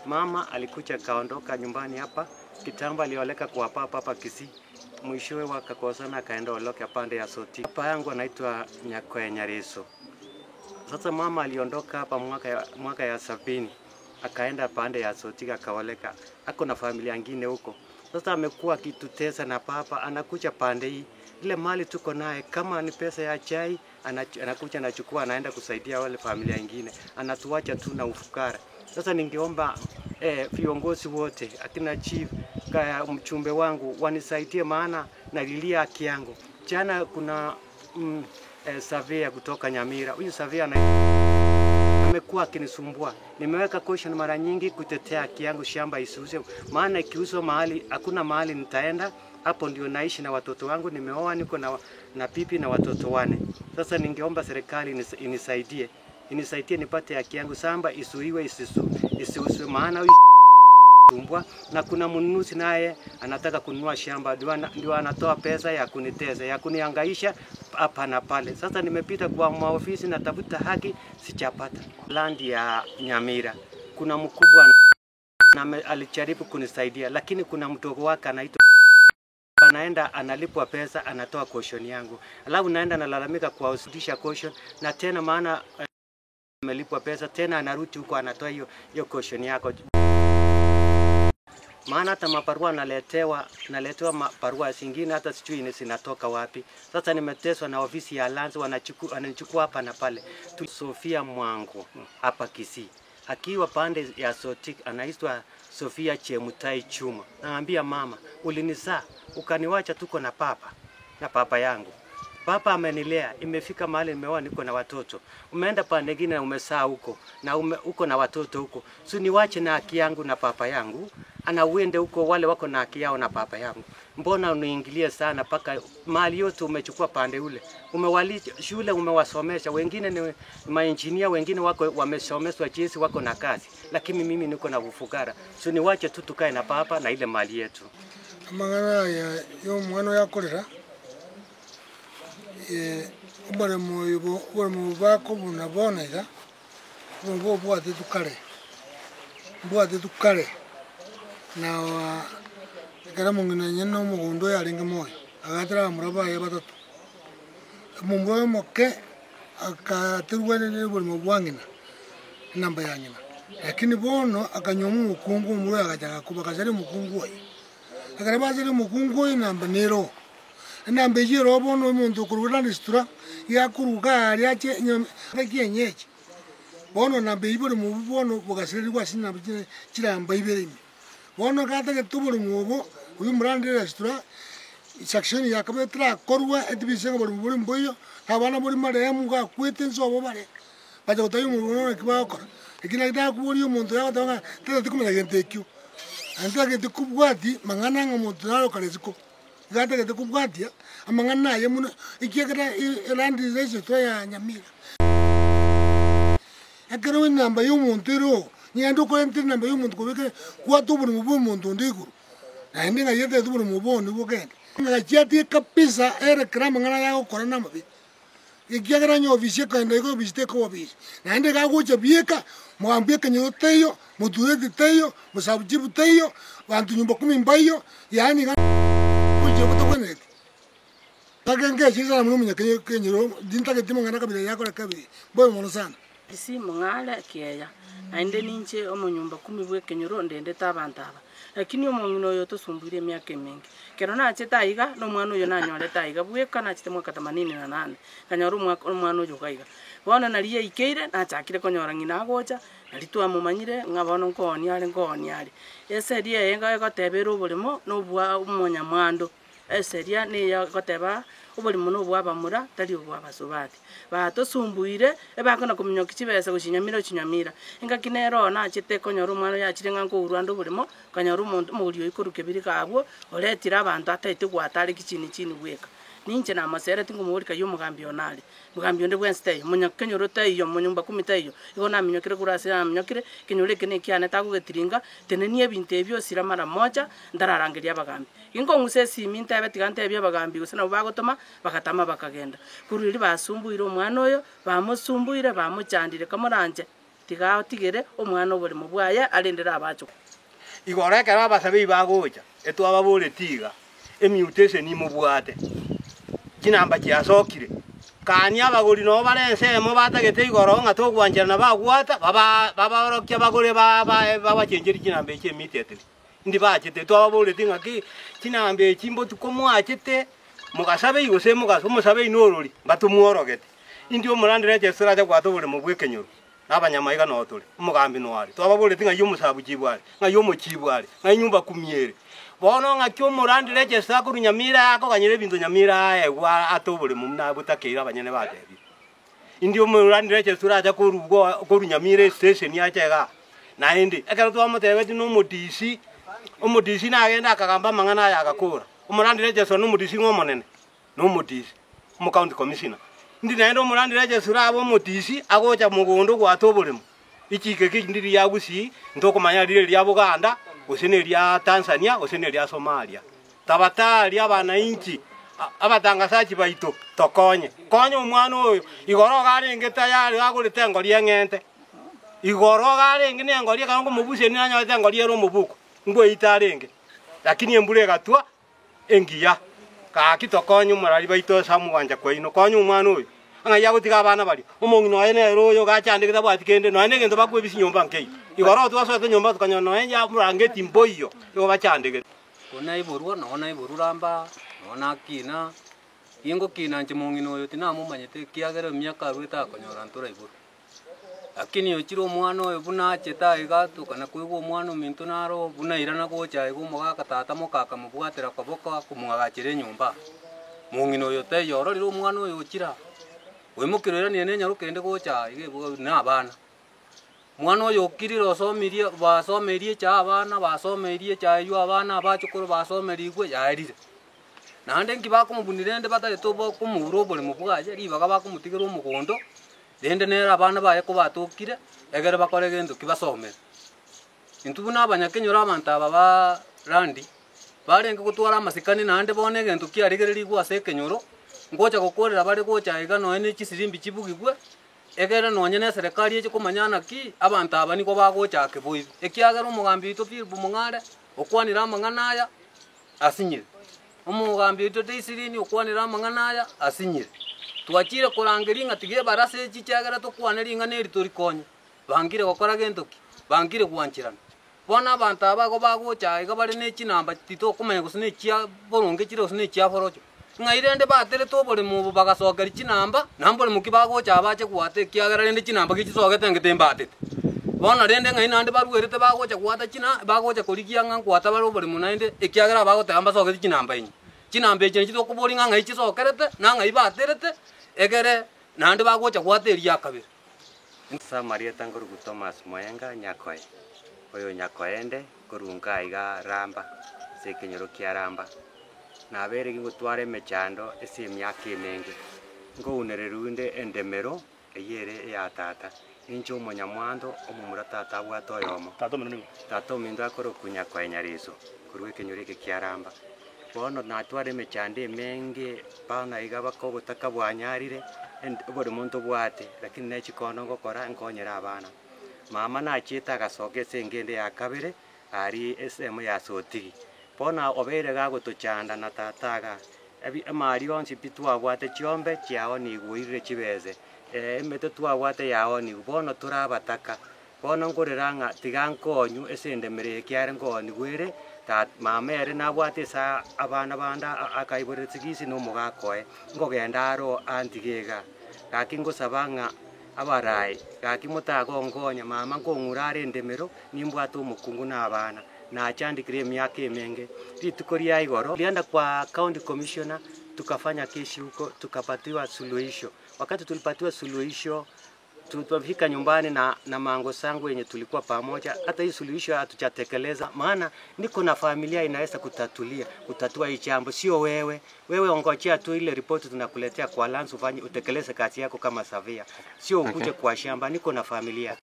Mama alikuja akaondoka nyumbani hapa kitambo, alioleka kwa papa hapa Kisii, mwishowe wakakosana, akaenda oloke pande ya Soti. Papa yangu anaitwa Nyakoe Nyareso. Sasa mama aliondoka hapa mwaka ya 70 akaenda pande ya Sotik akaoleka, ako na familia ngine huko. Sasa amekuwa akitutesa na papa, anakuja pande hii ile mali tuko naye, kama ni pesa ya chai anakuja anachukua, anaenda kusaidia wale familia ingine, anatuacha tu na ufukara. Sasa ningeomba viongozi wote akina chief kaya mchumbe wangu wanisaidie, maana nalilia haki yangu. Jana kuna surveyor kutoka Nyamira, huyu surveyor amekuwa akinisumbua. Nimeweka caution mara nyingi kutetea haki yangu, shamba isiuzwe, maana ikiuzwa mahali hakuna mahali nitaenda. Hapo ndio naishi na watoto wangu, nimeoa, niko na bibi na watoto 4. Sasa ningeomba serikali inisaidie nipate haki yangu, shamba isuiwe isiuzwe, maana huyu amenisumbua. Na kuna mnunuzi naye anataka kununua shamba, ndio anatoa pesa ya kunitesa, ya kunihangaisha hapa na pale. Sasa nimepita kwa maofisi natafuta haki, sijapata. Land ya Nyamira kuna mkubwa na alijaribu kunisaidia, lakini kuna mdogo wake anaitwa anaenda analipwa pesa, anatoa caution yangu, alafu naenda nalalamika kwa usudisha caution, na tena maana amelipwa pesa tena anarudi huko anatoa hiyo caution yako. Maana hata mabarua naletewa mabarua zingine hata sijui ni zinatoka wapi. Sasa nimeteswa na ofisi ya lands, wanachukua hapa na pale. Sofia Mwango hapa Kisii, akiwa pande ya Sotik, anaitwa Sofia Chemutai Chuma. Naambia mama, ulinizaa ukaniwacha tuko na papa na papa yangu. Papa amenilea, imefika mahali nimeoa niko na watoto. Umeenda pande nyingine na umesaa huko na uko na watoto huko. Si niwache na haki yangu na papa yangu, ana uende huko wale wako na haki yao na papa yangu. Mbona uniingilie sana paka mali yote umechukua pande ule. Umewalisha shule, umewasomesha, wengine ni maengineer, wengine wako wamesomeshwa jinsi wako na kazi. Lakini mimi niko na ufukara. Si niwache tu tukae na papa na ile mali yetu. Amangana ya yo mwana yakorera oboremo oboremo bwako buna bono iga, obo bwate tukare, bwate tukare na ekero omong'ina onye na omogondo oyo arenge moyo, agatera abamura baye batato. Omomura oyo omoke akaterwa na oboremo bwa ng'ina, enamba ya ng'ina. Lakini bono akanywa omokungu omomura oyo agachaka koba akasaria omokungu oye. Ekero basaria omokungu oyo enamba nero. Enamba eywo ero bono omonto okorwa landistura, iga akoruga aria ache kienyeji. Bono namba eywo boremo obwo bono bogasirerigwa ase enamba chiramba ibere ime. Bono gatagete oboremo obo, oywo omorandire resitura, section yakabere terakorwa etibise ng'a boremo bore mboiyo, abana bori marehemu gakwete nse obo bare. Bacha gotebia omoremo naki bagokora. Lakini naki nakoboria omonto yagoteba ng'a totageti komanya gento ekio. Naende totagete kobwatia mang'ana ng'a omonto naro kare isiko. Iga atagete kobwatia amang'ana aye mono, ekiagera eland registrar ya Nyamira. Ekero enamba ya omonto ere oo, niende okorente enamba ya omonto kobeka kwata oboremo bwa omonto onde igoro. Naende ng'ai etagete oboremo bono bogende. Ng'achiatie kabisa erekere amang'ana yagokora na amabe. Ekiagera onye ofisi ekoenda igo ofisi tekoba ofisi. Naende iga agocha bieka, mogambi ekenyoro teiyo, motureti teiyo, mosabuchifu teiyo, banto nyumba kumi mbaiyo, yaani iga gochia botagwenereti. Mpaka ngeche sana mono omonyakenyoro kenyoro, ntintageti mang'ana kabira yakora kabere, mbobe mono sana. Isi mong'are kiaya, naende ninche omonyumba kumi bwa ekenyoro ndendete abanto aba. Lakini omong'ina oyo tosumbuire emiaka emenge. Kero nachete aiga, na omwana oyo nanyorete aiga bweka nachete mwaka 88. Nkanyora omwana oyo iga iga. Bono nari yaikeire, nachakire konyora ng'ina agocha, nari twamomanyire ng'a bono nkoonia are nkoonia are. Eseri eye iga egotebera oboremo na obwa omonyamwando. Eseria niyo egoteba oboremo na obwa abamura tari obwa abasubati. Batosumbuire, ebakona kominyokia chibesa gochinyamira ochinyamira. Engaki nero nachete konyora omwana oyo achire ng'a nkourwa ande oboremo, nkanyora omonto omogori oyio korwa kebirika abwo, oretire abanto ataete gwata are kichini chini bweka. Ninche namosereti nkomoboria kai omogambi one are, mogambi onde bwensi taiyo, monyakenyoro taiyo, monyumba kumi taiyo, igo naminyokire korwa ase naminyokire, ekenyoro eke na ekiane tagogetiringa, tenenia ebinto ebio osira mara moja, ntararangeria abagambi. Inkong'usa esimi ntebe tiga ntebie abagambi gose nabo bagotoma, bagatama bakagenda. Korwa erio basumbuire omwana oyo, bamosumbuire, bamochandire kamoranche. Tiga atigere omwana oboremo bwaye arendere abachokoro. Igoro ekero abasabei bagocha, etwababoretie iga, Emutation imobwate, chinamba chiasokire. Kania abagori nabo bare ensemo batagete igoro ng'a togwancherana bagwata, baba babaorokia bagore ba babachencherie chinamba echi immediately. Indi bachete, twababoretie ng'aki chinamba echi mbotuko mwachete, mogasabei gose mogaso omosabei norori, mbatomworogete. Indi omorandire Jesu orache gwata oboremo bw'ekenyoro. Na abanyamaiga noo tore, omogambi noo are. Twababoretie ng'ai omosabuchibu are, ng'ai omochibu are, ng'ai nyumba kumi ere. Bono ng'aki omorandi Register akorwa Nyamira akoganyera ebinto Nyamira aegwe ate oboremo buna botakeire abanyene batebire. Indi omorandi Register oracha korwa korwa Nyamira estation ache igaa. Naende ekero twamotebetie na omodc, omodc nagende akagamba amang'ana aya agakora. Omorandi Register na omodc ng'a omonene. Nomotisi, omocounty commissioner. Indi naende omorandire Jesura abe omotisi agocha mogondo gwata oboremo. Richiko eki ndiri ria Gusii, ntokomanya rire ria Buganda, gose ne ria Tanzania, gose ne ria Somalia. Tabatari abanainchi, abatangasachi baito, tokonye. Konya omwana oyo, igoro iga arenge tayari agorete engori eng'ente. Igoro iga arenge na engori ekero nkomobusia nanyorete engori ere omobuko, ngoeita arenge. Lakini embura egatwa, engiya. Gaki tokonye omorari baito ase omogwancha kwaino, konya omwana oyo, ng'ai agotiga abana baria. Omong'ina oye nere oyo gachandegete tabwati kende, nonya na egento bakwebisia nyomba nkeiyo. Igoro twasoete nyomba tokanyora nonya ya omorangeti mboiyo, nigo bachandegete. Ko naiborwa, nonye naiborwa ramba, nonye nakina, gingokina inche mong'ina oyo tinamomanyete ekiagera emiaka arwete akonyora ntoraiborwa. Lakini ochire omwana oyo buna achete aiga tokana koigwa omwana ominto naro buna airana gocha aiga omogaka tata moka akamobwatera koboko akomoagachera enyomba. Mong'ina oyo taiyo ororire omwana oyo ochire aa, oimokire oiranire na enyaroka ende gocha aa iga ebwo na abana. Mwana oyo okirire osomirie basomeirie echae abana basomeirie echae eywo abana abachokoro basomerigwe yaerire. Naende nki bakomobuni rende batagete obo komoura oboremo bwaye ribaga bakomotigera omogondo. Rende nere abana baye kobatokire, egere bakore gento ki basomere. Intwe buna abanyakenyoro abanto aba ba Randi, barenge gotwara amasikani naende bono egento kiarigererigwe ase ekenyoro, ngocha gokorera bare gocha iga nonya ne chisirimbi chibugigwe, egere nonye na eserekari eche komanya naki abanto aba nigo bagocha ake boigo. Ekiagera omogambi oito Philip Mong'are, okwanire amang'ana aya, asinyire. Omogambi oito Teisirini okwanire amang'ana aya, asinyire. Twachire korangeria ng'a tiga ebarasa echi ekiagera tokwane ring'ana eri torikonye. Bangire gokora gento ki? Bangire gwancherana. Bono abanto aba igo bagocha iga bare ne chinamba titokomanya gose ne chia boronge chire gose ne chia borocho. Ng'ai rende baterete oboremo obo bagasokeria chinamba, na mboremo ki bagocha aa bache goata ekiagera rende chinamba gechisogete ngete mbatete. Bono rende ng'ai naende barwerete bagocha goata china bagocha korigia ng'a nkoata bare oboremo naende ekiagera abagoteba mbasogeti chinamba inye. Chinamba echi nachi tokoboria ng'a ng'ai chisokerete, na ng'ai baterete, egere naende bagocha goata eria kabere. Ase amarieta nkoruku Thomas Moenga Nyakoe, oyo Nyakoende korwa nka iga Ramba, ase ekenyoro kia Ramba. Nabeire gingotwara emechando ase emiaka emenge, nkounererwa inde endemero eyio ere eya tata. Ninche omonyamwando, omomura tata abwate oyomo. Tata ominto akorokwa Nyakoe Nyareso, korwa ekenyoro eke kia Ramba. Bono natwara emechando emenge, bono iga baka obotaka bwanyarire, oborimo ntobwate, lakini ne chikondo ngokora nkonyere abana. Mama nachiete agasoka ase engende ya kabere, aria ensemo ya Sotigi. Bono obeire gagotochanda na tata igaa, ebi emari yonsi pi twabwate chiombe chiaonigwe oirire chibese, emete twabwate yaonigwe, bono tore abataka. Bono nkorera ng'a tiga nkonywe ase endemero eye ekiagera nkoonigwa ere, tat mama ere nabwate ase abana bande akaiborera sigisi na omogaka oye, nkogenda aro antige igaa. Gaki ngosaba ng'a abarai, gaki motagonkonya mama nkong'ura are endemero, nimbwate omokungu na abana, nachandikire emiaka emenge. Rituko ria igoro, tulienda kwa county commissioner, tukafanya kesi huko, tukapatiwa suluhisho. Wakati tulipatiwa suluhisho, Tulipofika nyumbani na, na mango sangu yenye tulikuwa pamoja, hata hii suluhisho hatujatekeleza, maana niko na familia inaweza kutatulia kutatua hii jambo, sio wewe. Wewe ongojea tu ile ripoti tunakuletea kwa lands ufanye utekeleze kazi yako kama savia, sio ukuje kwa shamba. Niko na familia.